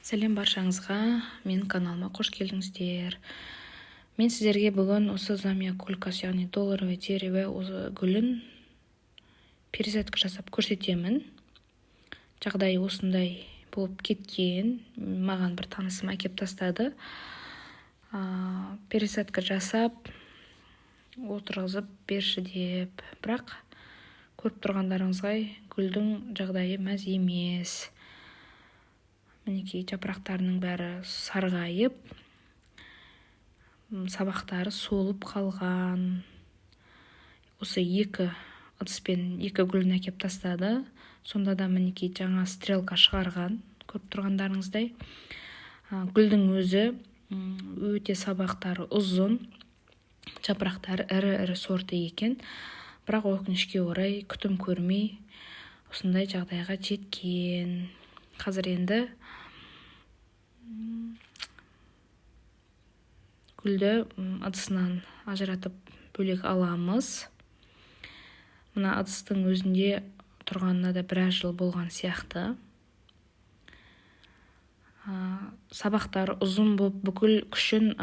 Сәлем баршаңызға, менің каналыма қош келдіңіздер. Мен сіздерге бүгін осы замиокулькас, яғни долларовое дерево осы гүлін пересадка жасап көрсетемін. Жағдайы осындай болып кеткен. Маған бір танысым әкеп тастады. Пересадка жасап отырғызып берші деп. Бірақ көріп тұрғандарыңыздай гүлдің жағдайы мәз емес. Мінекей, жапырақтарының бәрі сарғайып, сабақтары солып қалған. Осы екі ыдыспен екі гүлін әкеп тастады. Сонда да мінекей жаңа стрелка шығарған, көріп тұрғандарыңыздай. Гүлдің өзі өте сабақтары ұзын, жапырақтары ірі-ірі сорты екен. Бірақ өкінішке орай күтім көрмей осындай жағдайға жеткен. Қазір енді гүлді ыдысынан ажыратып бөлек аламыз. Мына ыдыстың өзінде тұрғанына да біраз жыл болған сияқты. Сабақтары ұзын болып, бүкіл күшін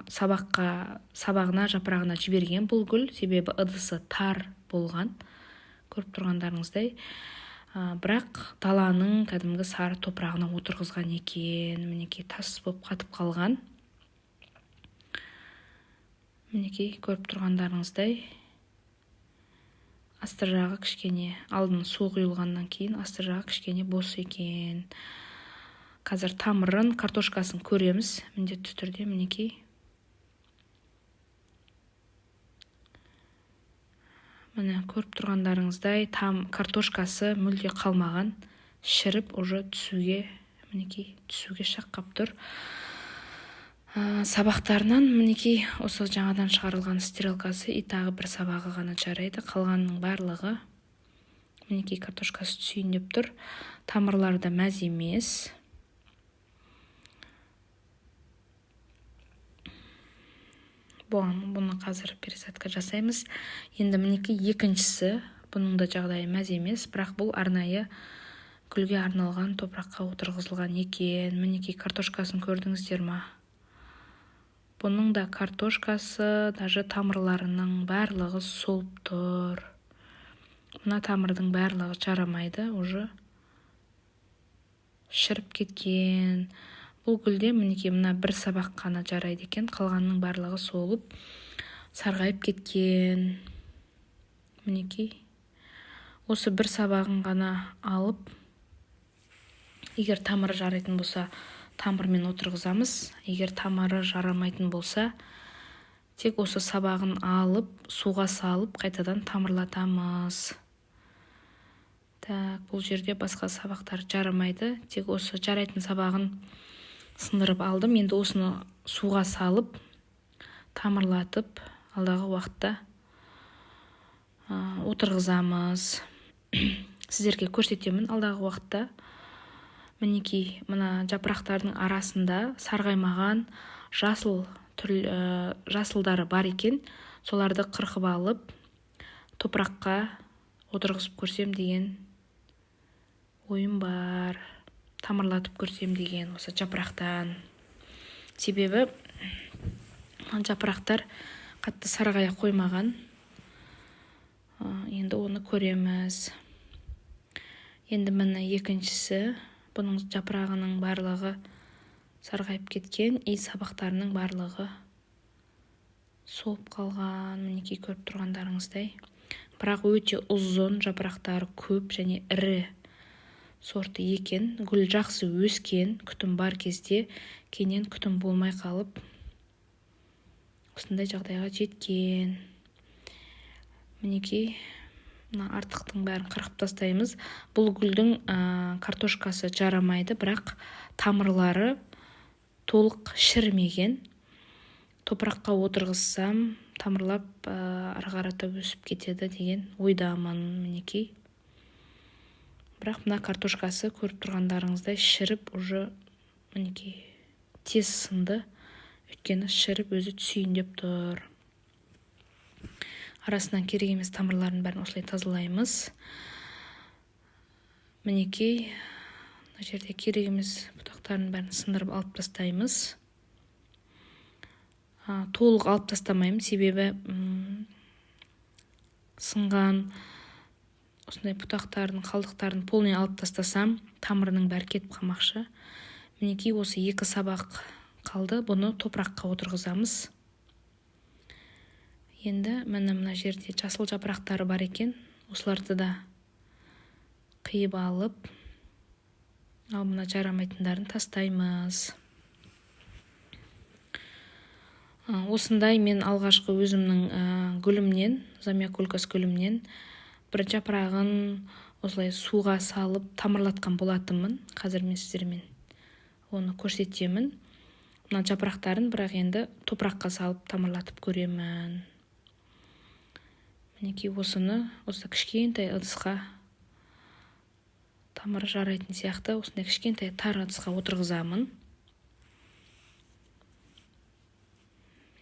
сабағына, жапырағына жіберген бұл гүл, себебі ыдысы тар болған, көріп тұрғандарыңыздай. Бірақ даланың кәдімгі сары топырағына отырғызған екен. Мінекей, тас болып қатып қалған. Мінекей, көріп тұрғандарыңыздай, асты жағы кішкене, алдын су құйылғаннан кейін асты жағы кішкене бос екен. Қазір тамырын, картошкасын көреміз міндетті түрде. Мінекей, міне, көріп тұрғандарыңыздай, там картошкасы мүлде қалмаған, шіріп уже түсуге, мінекей, түсуге шақ тұр. Сабақтарынан мінекей осы жаңадан шығарылған стрелкасы и тағы бір сабағы ғана жарайды, қалғанының барлығы мінекей картошкасы түсейін деп тұр. Тамырлары да мәз емес. Бұны қазір пересадка жасаймыз. Енді мінекей екіншісі, бұның да жағдайы мәз емес, бірақ бұл арнайы гүлге арналған топыраққа отырғызылған екен. Мінекей, картошкасын көрдіңіздер ма? Бұның да картошкасы, даже тамырларының барлығы солып тұр. Мына тамырдың барлығы жарамайды, уже шіріп кеткен. Бұл гүлде мінекей мына бір сабақ қана жарайды екен, қалғанының барлығы солып, сарғайып кеткен. Мінекей, осы бір сабағын ғана алып, егер тамыры жарайтын болса, тамырмен отырғызамыз. Егер тамыры жарамайтын болса, тек осы сабағын алып, суға салып, қайтадан тамырлатамыз. Так, бұл жерде басқа сабақтар жарамайды. Тек осы жарайтын сабағын сындырып алдым. Енді осыны суға салып, тамырлатып, алдағы уақытта отырғызамыз. Сіздерге көрсетемін алдағы уақытта. Мінекей, мына жапырақтардың арасында сарғаймаған жасыл түр, жасылдары бар екен. Соларды қырқып алып, топыраққа отырғызып көрсем деген ойым бар. Тамырлатып көрсем деген осы жапырақтан. Себебі жапырақтар қатты сарғая қоймаған. Енді оны көреміз. Енді міне екіншісі, бұның жапырағының барлығы сарғайып кеткен, и сабақтарының барлығы солып қалған. Мінекей, көріп тұрғандарыңыздай. Бірақ өте ұзын, жапырақтары көп және ірі сорты екен. Гүл жақсы өскен, күтім бар кезде, кейіннен күтім болмай қалып, осындай жағдайға жеткен. Мінекей, мына артықтың бәрін қырқып тастаймыз. Бұл гүлдің картошкасы жарамайды, бірақ тамырлары толық шірімеген. Топыраққа отырғызсам, тамырлап, ары қарата өсіп кетеді деген ойдамын. Мінекей. Бірақ мына картошкасы көріп тұрғандарыңыздай шіріп уже, мінекей, тез сынды. Өйткені шіріп өзі түсейін деп тұр. Арасынан керек емес тамырлардың бәрін осылай тазалаймыз. Мінекей, мына жерде керек емес бұтақтар Бұтақтарын бәрін сындырып алып тастаймыз. Толық алып тастамаймын, себебі сынған осындай бұтақтардың қалдықтарын полный алып тастасам, тамырының бәрі кетіп қалмақшы. Мінекей, осы 2 сабақ қалды, бұны топыраққа отырғызамыз. Енді міне мына жерде жасыл жапырақтары бар екен, осыларды да қиып алып, ал мына жарамайтындарын тастаймыз. Осындай мен алғашқы өзімнің гүлімнен, замиокулькас гүлімнен бір жапырағын осылай суға салып тамырлатқан болатынмын. Қазір мен сіздермен оны көрсетемін. Мына жапырақтарын бірақ енді топыраққа салып тамырлатып көремін. Мінекей, осыны осы кішкентай ыдысқа, тамыры жарайтын сияқты осындай кішкентай тар ыдысқа отырғызамын.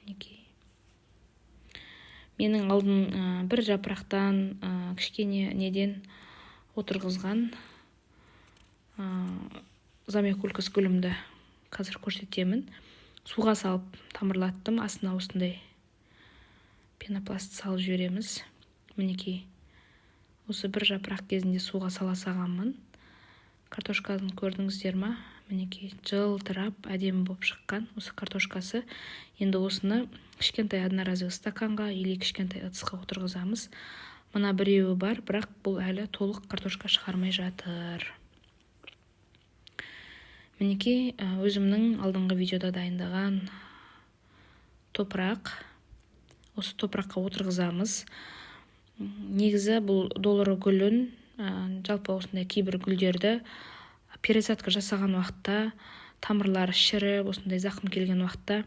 Мінекей. Менің алдын бір жапырақтан, кішкене неден отырғызған замиокулькас гүлімді қазір көрсетемін. Суға салып тамырлаттым, астына осындай пенопласт салып жібереміз. Мінекей, осы бір жапырақ кезінде суға сала салғанмын. Картошкасын көрдіңіздер ма? Мінекей, жылтырап әдемі болып шыққан осы картошкасы. Енді осыны кішкентай одноразовый стаканға или кішкентай ыдысқа отырғызамыз. Мына біреуі бар, бірақ бұл әлі толық картошка шығармай жатыр. Мінекей, өзімнің алдыңғы видеода дайындаған топырақ. Осы топыраққа отырғызамыз. Негізі бұл доллар гүлін, жалпы осындай кейбір гүлдерді пересадка жасаған уақытта тамырлары шіріп, осындай зақым келген уақытта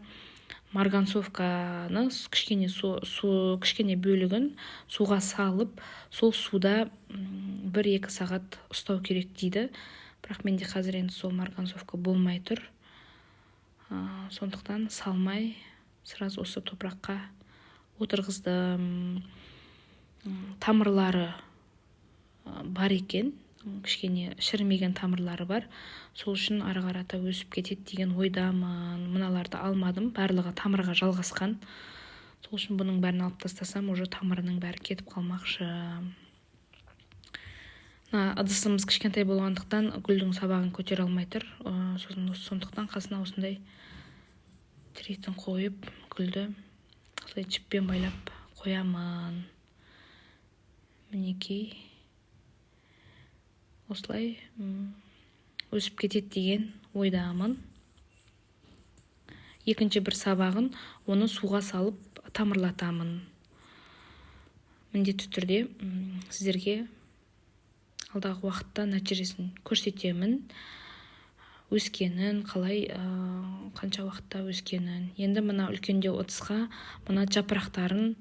марганцовканы кішкене су, кішкене бөлігін суға салып, сол суда 1-2 сағат ұстау керек дейді. Бірақ менде қазір енді сол марганцовка болмай тұр. Сондықтан салмай сразу осы топыраққа отырғыздым. Тамырлары бар екен, кішкене шірімеген тамырлары бар. Сол үшін ары қарата өсіп кетеді деген ойдамын. Мыналарды алмадым, барлығы тамырға жалғасқан. Сол үшін бұның бәрін алып тастасам, уже тамырының бәрі кетіп қалмақшы. Мына ыдысымыз кішкентай болғандықтан гүлдің сабағын көтере алмай тұр. Сосын сондықтан қасына осындай тірейтін қойып, гүлді осылай жіппен байлап қоямын. Мінекей, осылай өсіп кетеді деген ойдамын. Екінші бір сабағын оны суға салып тамырлатамын. Міндетті түрде сіздерге алдағы уақытта нәтижесін көрсетемін. Өскенін, қалай, қанша уақытта өскенін. Енді мына үлкендеу ыдысқа мына жапырақтарын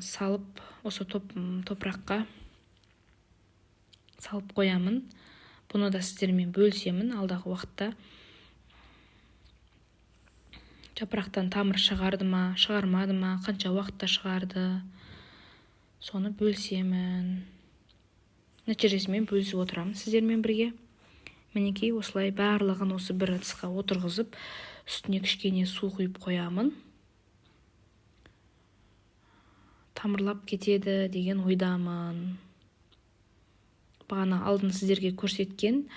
салып, осы топыраққа салып қоямын. Бұны да сіздермен бөлісемін алдағы уақытта. Жапырақтан тамыр шығарды ма, шығармады ма, қанша уақытта шығарды, соны бөлісемін. Нәтижесімен бөлісіп отырамын сіздермен бірге. Мінекей, осылай барлығын осы бір ыдысқа отырғызып, үстіне кішкене су құйып қоямын. Тамырлап кетеді деген ойдамын. Бағана алдын сіздерге көрсеткен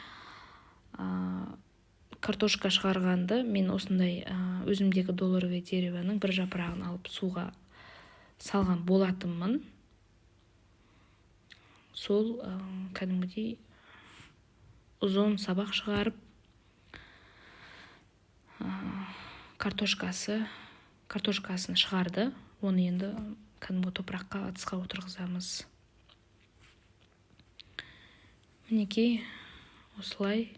картошка шығарғанды мен осындай өзімдегі долларовый деревоның бір жапырағын алып суға салған болатынмын. Сол кәдімгідей ұзын сабақ шығарып, картошкасын шығарды. Оны енді кәдімгі топыраққа, ыдысқа отырғызамыз. Мінекей, осылай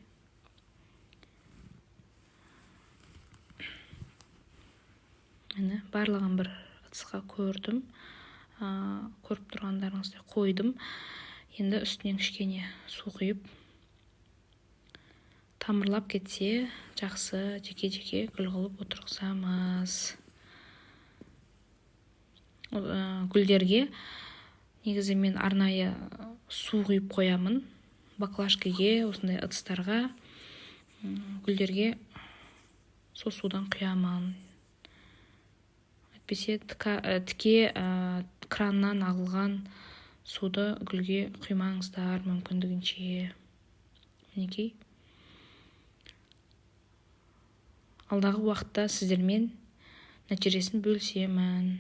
міне барлығын бір ыдысқа көрдім. Көріп тұрғандарыңыздай қойдым. Енді үстінен кішкене су құйып, тамырлап кетсе жақсы, жеке-жеке гүл қылып отырғызамыз. Гүлдерге негізі мен арнайы су құйып қоямын. Баклажкаге, осындай ыдыстарға, гүлдерге сол судан құямын. Әйтпесе тіке краннан ағылған суды гүлге құймаңыздар мүмкіндігінше. Мінекей, алдағы уақытта сіздермен нәтижесін бөлісемін.